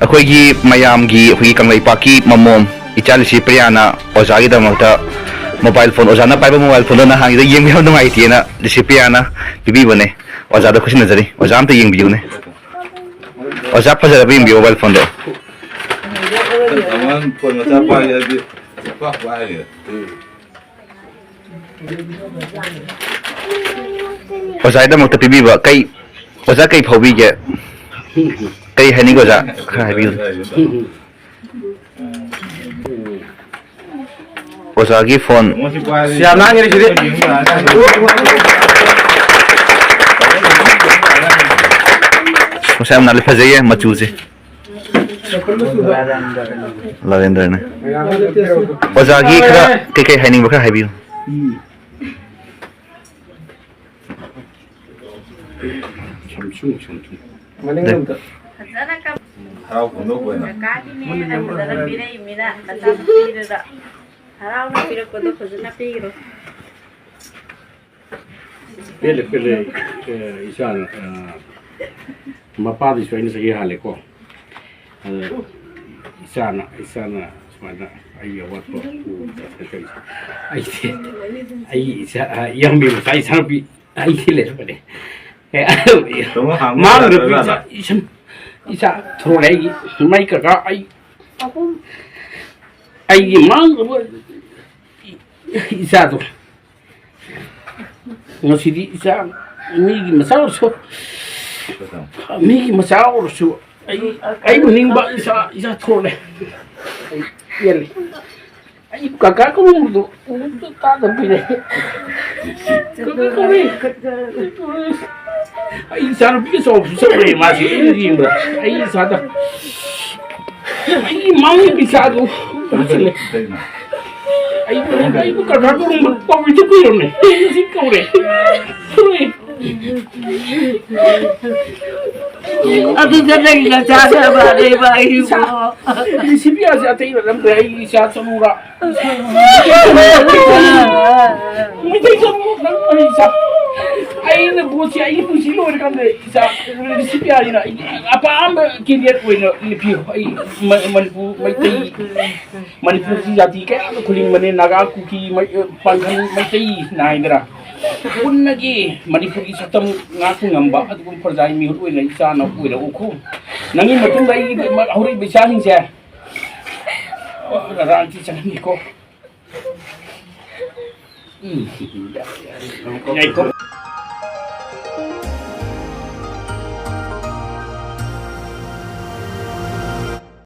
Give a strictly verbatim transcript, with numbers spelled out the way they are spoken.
ꯑꯩꯈꯣꯏꯒꯤ ꯃꯌꯥꯝꯒꯤ, ꯑꯩꯈꯣꯏꯒꯤ ꯀꯪꯂꯩꯄꯥꯛꯀꯤ ꯃꯃꯣꯝ ꯏꯆꯥ ꯂꯤꯁꯤ ꯄ꯭ꯔꯤꯌꯥꯅ ꯑꯣꯖꯥꯒꯤꯗꯃꯛꯇ ꯃꯣꯕꯥꯏꯜ ꯐꯣꯟ, ꯑꯣꯖꯥꯅ ꯄꯥꯏꯕ ꯃꯣꯕꯥꯏꯜ ꯐꯣꯟꯗꯣ ꯅꯍꯥꯟꯒꯤꯗꯣ ꯌꯦꯡꯕ ꯌꯥꯝ ꯅꯨꯡꯉꯥꯏꯇꯦꯅ ꯂꯤꯁꯤ ꯄ꯭ꯔꯤꯌꯥꯅ ꯄꯤꯕꯤꯕꯅꯦ꯫ ꯑꯣꯖꯥꯗ ꯈꯨꯠꯁꯤꯟꯅꯖꯔꯤ꯫ ꯑꯣꯖꯥ ꯑꯝꯇ ꯌꯦꯡꯕꯤꯌꯨꯅꯦ꯫ ꯑꯣꯖꯥ, ꯐꯖꯔꯕ ꯌꯦꯡꯕꯤꯌꯨ ꯃꯣꯕꯥꯏꯜ ꯐꯣꯟꯗꯣ꯫ ꯑꯉꯥꯡ ꯐꯣꯟ ꯃꯆꯥ ꯄꯥꯏ ꯍꯥꯏꯗꯤ ꯄꯥꯛ ꯄꯥꯏꯔꯦ꯫ ꯑꯣꯖꯥꯒꯤꯗꯃꯛꯇ ꯄꯤꯕꯤꯕ ꯀꯩ, ꯑꯣꯖꯥ ꯀꯩ ꯐꯥꯎꯕꯤꯒꯦ? ꯀꯩ ꯍꯥꯏꯅꯤꯡꯒꯦ ꯑꯣꯖꯥ? ꯈꯔ ꯍꯥꯏꯕꯤꯌꯨ꯫ ꯑꯣꯖꯥꯒꯤ ꯐꯣꯟ꯫ ꯌꯥꯝ ꯂꯥꯡꯉꯦ ꯁꯤꯗꯤ꯫ ꯃꯁꯥ ꯌꯥꯝ ꯅꯥꯜꯂꯤ, ꯐꯖꯩꯌꯦ ꯃꯆꯨꯁꯦ꯫ ꯂꯥꯔꯦꯟꯗ꯭ꯔꯅꯦ꯫ ꯑꯣꯖꯥꯒꯤ ꯈꯔ ꯀꯩꯀꯩ ꯍꯥꯏꯅꯤꯡꯕ ꯈꯔ ꯍꯥꯏꯕꯤꯌꯨ꯫ ꯁꯝꯁꯨꯡ, ꯁꯝꯁꯨꯡ꯫ ꯃꯅꯤꯡꯂꯣꯝꯗ꯫ ꯐꯖꯅ ꯀꯞ-, ꯍꯔꯥꯎ ꯀꯨꯝꯍꯧꯕ ꯑꯣꯏꯅ꯫ ꯀꯀꯥꯒꯤꯅꯦꯅ ꯐꯖꯅ ꯄꯤꯔꯛꯏꯃꯤꯅ ꯅꯆꯥꯅꯨꯄꯤꯗꯨꯗ ꯍꯔꯥꯎꯅ ꯄꯤꯔꯛꯄꯗꯣ ꯐꯖꯅ ꯄꯤꯈ꯭ꯔꯣ꯫ ꯄꯦꯜꯂꯦ, ꯄꯦꯜꯂꯦ꯫ ꯑꯦ, ꯏꯆꯥꯅ, ꯑ, ꯃꯄꯥꯗꯩꯁꯨ ꯑꯩꯅ ꯆꯍꯤ ꯍꯥꯜꯂꯦꯀꯣ꯫ ꯑꯗ ꯏꯆꯥꯅ, ꯏꯆꯥꯅ ꯁꯨꯃꯥꯏꯅ ꯑꯩꯒꯤ ꯑꯋꯥꯠꯄ ꯎꯕꯗ ꯀꯩꯅꯣ ꯇꯧꯔꯤꯁꯦ꯫ ꯑꯩꯗꯤ, ꯑꯩꯒꯤ ꯏꯆꯥ, ꯑ, ꯏꯌꯥꯝꯕꯒꯤ ꯃꯆꯥ ꯏꯆꯥꯅꯨꯄꯤ ꯑꯩꯗꯤ ꯂꯩꯔꯝꯕꯅꯦ꯫ ꯑꯦ, ꯇꯥꯃꯣ ꯍꯥꯡꯕ ꯃꯥꯡꯈ꯭ꯔꯕ ꯌꯥꯗ꯭ꯔꯖꯥꯠꯂꯣ? ꯏꯆꯥ, ꯏꯆꯝ, ꯏꯆꯥ ꯊꯣꯔꯛꯑꯦ ꯑꯩꯒꯤ꯫ ꯃꯥꯏ ꯀꯀꯥ ꯑꯩ ꯑꯍꯨꯝ꯫ ꯑꯩꯒꯤ ꯃꯥꯡꯈ꯭ꯔꯕ ꯏꯆꯥꯗꯣ꯫ ꯉꯁꯤꯗꯤ ꯏꯆꯥ ꯃꯤꯒꯤ ꯃꯆꯥ ꯑꯣꯏꯔꯁꯨ, ꯃꯤꯒꯤ ꯃꯆꯥ ꯑꯣꯏꯔꯁꯨ ꯑꯩ, ꯑꯩꯕꯨ ꯅꯤꯡꯕ ꯏꯆꯥ, ꯏꯆꯥ ꯊꯣꯛꯂꯦ꯫ ꯑꯩ ꯄꯦꯜꯂꯦ꯫ ꯑꯩ ꯀꯀꯥ ꯀꯧꯕꯗꯣ ꯑꯃꯨꯛꯇ ꯇꯥꯗꯕ ꯀꯨꯏꯔꯦ꯫ ꯀꯀꯥ ꯀꯧꯔꯦ꯫ ꯑꯩ ꯏꯆꯥꯅꯨꯄꯤ ꯑꯆꯧꯕꯁꯨ ꯆꯠꯈ꯭ꯔꯦ ꯃꯥꯁꯤ ꯑꯩꯅ ꯌꯦꯡꯕꯗ꯫ ꯑꯩ ꯏꯆꯥꯗ ꯑꯩꯒꯤ ꯃꯥꯡꯉꯤꯕ ꯏꯆꯥꯗꯣ ꯎꯁꯤꯜꯂꯦ꯫ ꯑꯩꯕꯨ, ꯑꯩꯕꯨ ꯀꯀꯥ ꯀꯧꯔꯝꯕ ꯄꯥꯎꯃꯤꯁꯨ ꯀꯨꯏꯔꯝꯃꯦ꯫ ꯑꯩ ꯉꯁꯤ ꯀꯧꯔꯦ꯫ ꯀꯧꯔꯦ꯫ ꯑꯗꯨꯗ ꯅꯪ ꯅꯆꯥ ꯆꯥꯕ ꯂꯩꯕ ꯑꯩꯕꯨ꯫ ꯏꯆꯥ, ꯁꯤ ꯄꯤꯌꯥꯁꯦ ꯑꯇꯩ ꯅꯠꯂꯝꯗ꯭ꯔꯦ꯫ ꯑꯩ ꯏꯆꯥ ꯆꯅꯨꯔꯥ꯫ ꯃꯩꯇꯩ ꯆꯅꯨ ꯅꯪ ꯑꯩ ꯏꯆꯥ꯫ ꯑꯩꯅ ꯚꯣꯠꯁꯤ ꯑꯩꯒꯤ ꯄꯨꯟꯁꯤ ꯂꯣꯏꯔꯀꯥꯟꯗ ꯏꯆꯥ ꯁꯤ ꯄꯤ ꯑꯥꯔꯁꯤꯅ ꯑꯩꯒꯤ ꯑꯄꯥꯝꯕ ꯀꯦꯟꯗꯤꯗꯦꯠ ꯑꯣꯏꯅ ꯂꯦꯞꯄꯤꯌꯨ꯫ ꯑꯩ ꯃ- ꯃꯅꯤꯄꯨꯔ ꯃꯩꯇꯩ, ꯃꯅꯤꯄꯨꯔꯒꯤ ꯖꯥꯇꯤ ꯀꯌꯥ ꯑꯃ ꯈꯨꯂꯤꯡꯕꯅꯦ꯫ ꯅꯥꯒꯥ, ꯀꯨꯀꯤ, ꯃꯩ- ꯄꯥꯡꯒꯜ, ꯃꯩꯇꯩ ꯅꯥꯏꯗꯅ ꯄꯨꯟꯅꯒꯤ ꯃꯅꯤꯄꯨꯔꯒꯤ ꯁꯛꯇꯝ ꯉꯥꯛꯄ ꯉꯝꯕ ꯑꯗꯨꯒꯨꯝꯕ ꯄ꯭ꯔꯖꯥꯒꯤ ꯃꯤꯍꯨꯠ ꯑꯣꯏꯅ ꯏꯆꯥꯅ ꯑꯣꯏꯔꯛꯎꯀꯣ꯫ ꯅꯪꯒꯤ ꯃꯇꯨꯡꯗ ꯑꯩꯒꯤ ꯍꯧꯔꯛꯏꯕ ꯏꯆꯥꯁꯤꯡꯁꯦ ꯔꯥꯟꯁꯤ ꯆꯪꯍꯟꯒꯦꯀꯣ꯫ ꯎꯝ꯫ ꯌꯥꯏꯀꯣ꯫